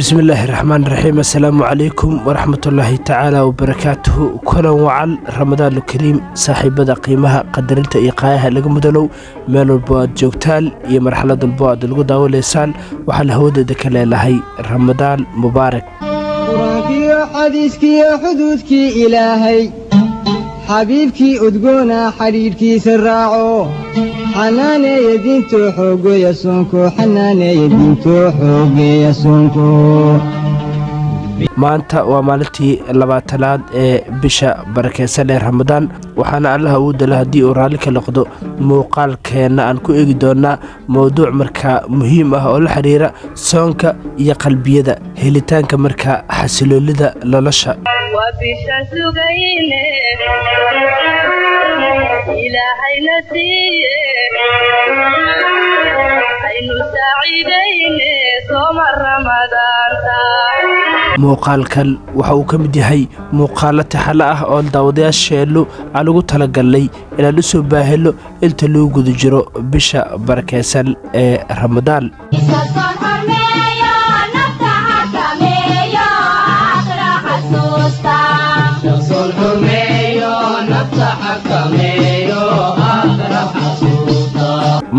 Bismillaahi raxmaan raxiim. Assalaamu calaykum waraxmatullaahi tacaala wabarakaatuhu. Kulan wacan, Ramadaanu kariim, saaxiibada qiimaha, qadarinta iyo qaayaha laga mudanow, meel walbo aad joogtaan iyo marxalad walbo aad lagu daawanaysaan, waxaan hawadeeda ka leelahay Ramadaan mubaarak. Qur-aankiyo xadiiskiyo xuduudkii Ilaahay, xabiibkii udgoona xidhiidhkiisa raaco, xanaaneeya diintoo xoogeeya soonko, xanaaneeya diintoo xoogeeya soonko. Maanta waa maalintii 20aad ee bisha barakeysan ee Ramadaan. Waxaana Allaha uu dala haddii uu raalli ka noqdo muuqaalkeenna aan ku eegi doonaa mowduuc markaa muhiim ah oo la xiriira soonka iyo qalbiyada, helitaanka markaa xasiloolida nolosha. Waa bishaan sugayne, Ilaahayna siiye, aynu saaciidayne sooma Ramadaanta. Muuqaalkan waxa uu ka mid yahay muuqaalo taxalo ah oo daawadayaasheennu aan ugu talagalnay inaan u soo baahino inta lagu guda jiro bisha barakeysan ee Ramadaan.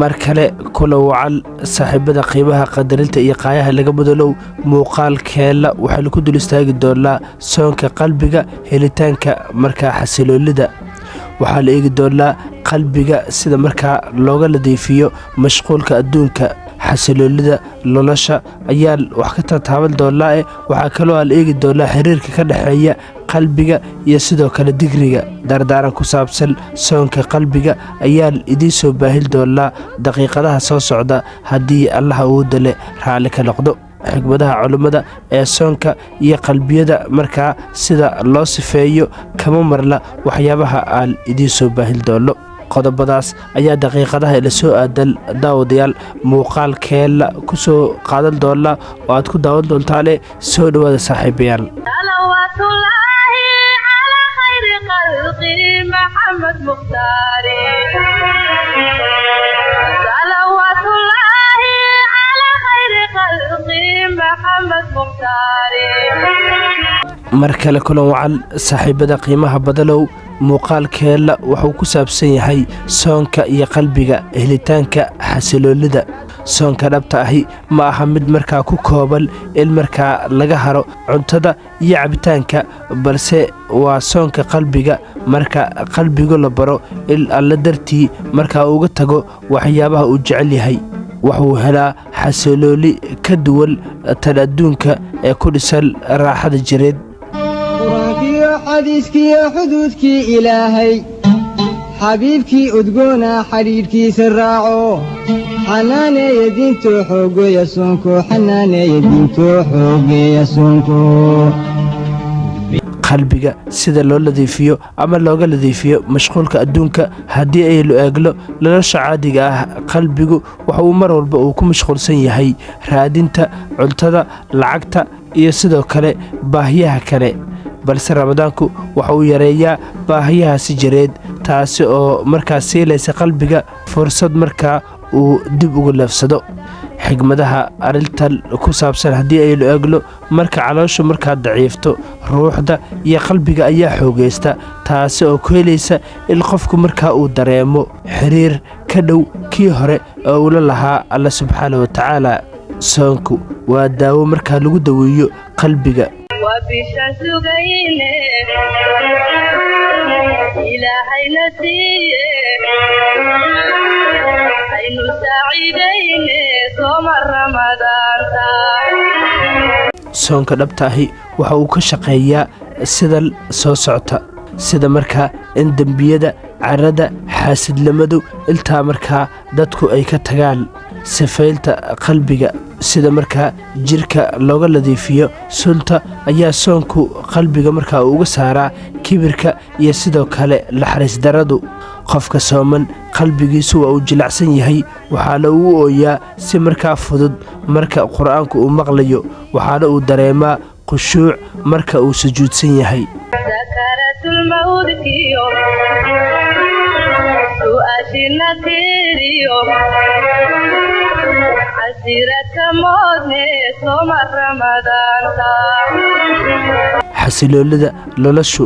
Mar kale kula wacan, saaxiibada qiimaha, qadarinta iyo qaayaha laga mudanow. Muuqaalkeenna waxaynu ku dul istaagi doonaa soonka qalbiga, helitaanka markaa xasiloolida. Waxaa la eegi doonaa qalbiga sida markaa looga nadiifiyo mashquulka adduunka. Xasiloolida nolosha ayaan wax ka tataaban doonaa. Waxaa kaloo aan eegi doonaa xiriirka ka dhexeeya qalbiga iyo sidoo kale digriga. Dardaaran ku saabsan soonka qalbiga ayaan idiin soo baahin doonaa daqiiqadaha soo socda haddii Allaha uu dale raalli ka noqdo. Xikmadaha culimmada ee soonka iyo qalbiyada markaa sida loo sifeeyo kama marna waxyaabaha aan idiin soo baahin doono. Qodobadaas ayaa daqiiqadaha ila soo aadan, daawadayaal, muuqaalkeenna ku soo qaadan doona oo aad ku daawan doontaane. Soo dhowaada, saaxiibayaal. Salawaatullaahi calaa khayri khalqi Maxamed Mukhtaari. Salawaatullaahi calaa khayri khalqi Maxamed Mukhtaari. Mar kale kulan wacan, saaxiibada qiimaha badanow. Muuqaalkeenna wuxuu ku saabsan yahay soonka iyo qalbiga, helitaanka xasiloolida. Soonka dhabta ahi ma aha mid markaa ku kooban in markaa laga haro cuntada iyo cabitaanka, balse waa soonka qalbiga. Marka qalbigu la baro in Alle dartii markaa uga tago waxyaabaha uu jecel yahay, wuxuu helaa xasilooli ka duwan tan adduunka ee ku dhisan raaxada jireed. Qur-aankiyo xadiiskiyo xuduudkii Ilaahay, xabiibkii udgoona xidhiidhkiisa raaco, xanaaneeya diintoo xoogeeya soonko, xanaaneeya diintoo xoogeeya soonko. Qalbiga sida loo nadiifiyo ama looga nadiifiyo mashquulka adduunka. Haddii aynu eegno nolosha caadiga ah, qalbigu waxa uu mar walba uu ku mashquulsan yahay raadinta cuntada, lacagta iyo sidoo kale baahiyaha kale, balse Ramadaanku waxa uu yareeyaa baahiyahaasi jireed, taasi oo markaa siilaysa qalbiga fursad markaa uu dib ugu leefsado. Xigmadaha arrintan ku saabsan haddii aynu eegno, marka calooshu markaa daciifto, ruuxda iyo qalbiga ayaa xoogaysta, taasi oo keenaysa in qofku markaa uu dareemo xiriir ka dhow kii hore oo ula lahaa Alla subxaana wa tacaala. Soonku waa daawo markaa lagu daweeyo qalbiga. Waa bishaan sugayne, Ilaahayna siiye, aynu saaciidayne sooma Ramadaanta. Soonka dhabta ahi waxa uu ka shaqeeyaa sidan soo socota, sida markaa in dembiyada, carada, xaasidnimadu intaa markaa dadku ay ka tagaan, sifaynta qalbiga. Sida markaa jirka looga nadiifiyo sunta ayaa soonku qalbiga markaa uga saaraa kibirka iyo sidoo kale naxariis daradu. Qofka sooman qalbigiisu waa uu jilacsan yahay, waxaana uu ooyaa si markaa fudud marka Qur-aanku uu maqlayo, waxaana uu dareemaa khushuuc marka uu sujuudsan yahay. Sakaratul Sakaraatulmawdkiyo su'aashina tiriyo casiraka moodne sooma Ramadaanta. Xasiloolida noloshu,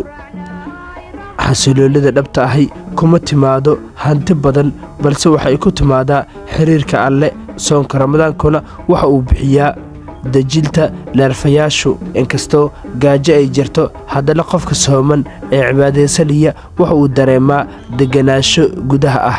xasiloolida dhabta ahi kuma timaado hanti badan, balse waxay ku timaadaa xiriirka Alle. Soonka Ramadaankuna waxa uu bixiyaa dejinta leerfayaashu. Inkastoo gaajo ay jirto, haddana qofka sooman ee cibaadaysanaya waxa uu dareemaa deganaansho gudaha ah.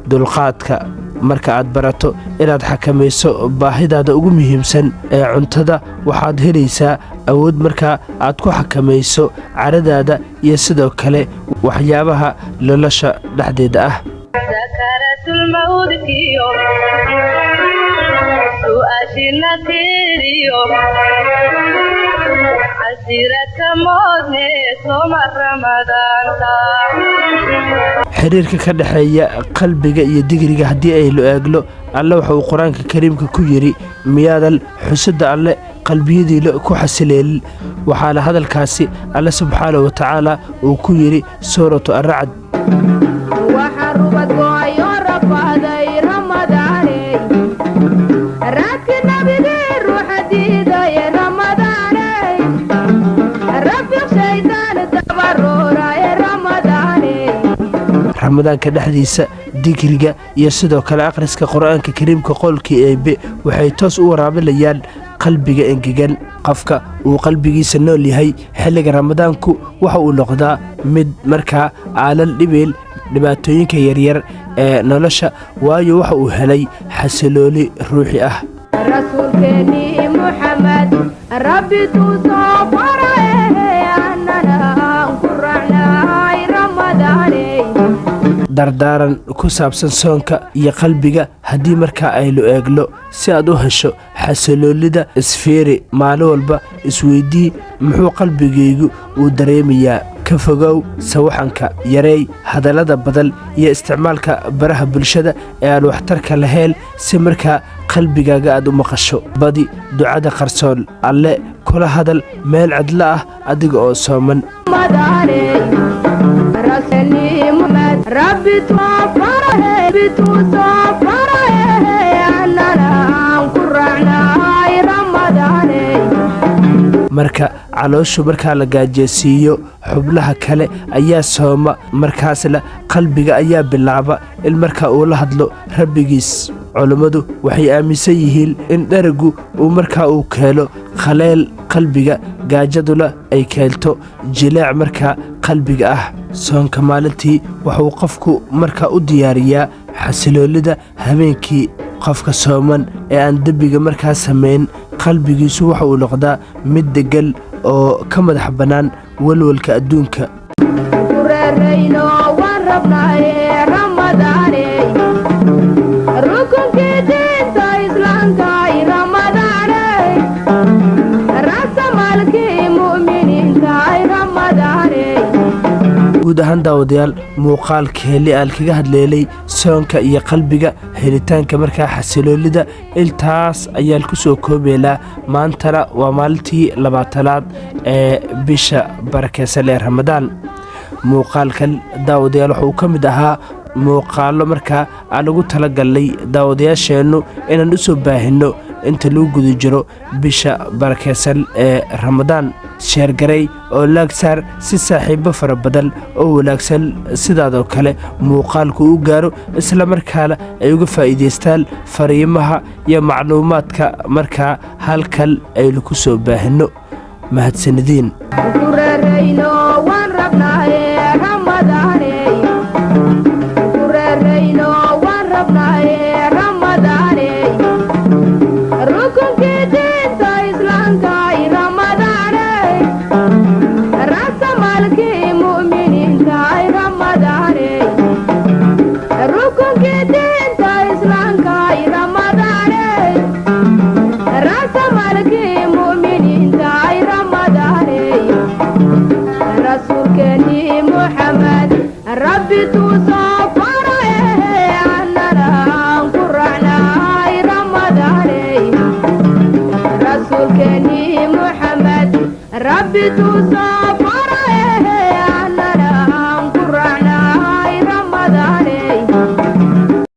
Dulqaadka: marka aad barato inaad xakamayso baahidaada ugu muhiimsan ee cuntada, waxaad helaysaa awood markaa aad ku xakamayso caradaada iyo sidoo kale waxyaabaha nolosha dhexdeeda ah. Sakaraatulmawdkiyo su'aashina tiriyo casiraka moodne sooma Ramadaanta. Xiriirka ka dhexeeya qalbiga iyo digriga haddii aynu eegno, Alle waxa uu Qur-aanka Kariimka ku yidhi: "Miyaadan xusida Alle qalbiyadiina ku xasileelin?" Waxaana hadalkaasi Alle subxaana wa tacaala uu ku yidhi Suuratu Arracd. Waxaa rubad go'ayo rafaaday Ramadaaney, raadki nabigii ruuxa diiday Ramadaaney, rafiiq shaydaan dabarooraaye Ramadaaney. Ramadaanka dhexdiisa, dikriga iyo sidoo kale akhriska Qur-aanka Kariimka, qowlkii Eebe, waxay toos u waraabinayaan qalbiga engegan. Qofka uu qalbigiisa nool yahay xilliga Ramadaanku waxa uu noqdaa mid markaa aanan dhibeen dhibaatooyinka yaryar ee nolosha, waayo waxa uu helay xasilooli ruuxi ah. Rasuulkeenii Muxamed Rabbi tuu soo faraye, annana aan ku raacnay Ramadaaney. Dardaaran ku saabsan soonka iyo qalbiga haddii markaa aynu eegno, si aad u hesho xasiloolida, isfiiri maalin walba. Isweydii: "Muxuu qalbigaygu uu dareemayaa?" Ka fogow sawaxanka, yareey hadallada badan iyo isticmaalka baraha bulshada ee aan waxtarka lahayn, si markaa qalbigaaga aad u maqasho. Badi ducada qarsoon. Alle kula hadal meel cidlo ah adiga oo sooman. Ramadaaney, rasuulkeenii Muxamed Rabbi tuu faraye, tuu soo faraye, annana aan ku raacnay Ramadaaney. Marka calooshu markaa la gaajeysiiyo, xubnaha kale ayaa sooma. Markaasna qalbiga ayaa bilaaba in markaa uu la hadlo Rabbigiis. Culummadu waxay aaminsan yihiin in dherigu uu markaa uu keeno qaleyl qalbiga, gaajaduna ay keento jileec markaa qalbiga ah. Soonka maalintii wuxuu qofku markaa u diyaariyaa xasiloolida habeenkii. Qofka sooman ee aan dembiga markaa samayn, qalbigiisu waxa uu noqdaa mid deggan oo ka madax bannaan walwalka adduunka. Ku reerayno waan rabnaaye Ramadaaney, rukunkii diinta Islaamkay Ramadaaney, raasamaalkii mu'miniintaay Ramadaaney. Guud ahaan daawadayaal, muuqaalkeeli aan kaga hadleelay soonka iyo qalbiga, helitaanka markaa xasiloolida, intaas ayaan ku soo koobeynaa. Maantana waa maalintii 20aad ee bisha barakeysan ee Ramadaan. Muuqaalkan daawadayaal wuxuu ka mid ahaa muuqaallo markaa aan ugu talagalnay daawadayaasheennu inaan u soo baahinno inta lagu guda jiro bisha barakeysan ee Ramadaan. Share garey oo like saar si saaxiibo fara badan oo wanaagsan sidaadoo kale muuqaalku u gaaro, isla markaana ay uga faa'iidaystaan fariimaha iyo macluumaadka markaa halkan aynu ku soo baahinno. Mahadsanidin. Ku reerayno waan rabnaaye Ramadaaney, ku reerayno waan rabnaaye Ramadaaney, rukunkii diinta Islaamkay Ramadaaney, raasamaalkii mu'miniintaay Ramadaaney, rukunkii diinta Islaamkay Ramadaaney, raasamaalkii mu'miniintaay Ramadaaney, rasuulkeenii Muxamed Rabbi tuu soo faraye, annana aan ku raacnay Ramadaaney, rasuulkeenii Muxamed Rabbi tuu soo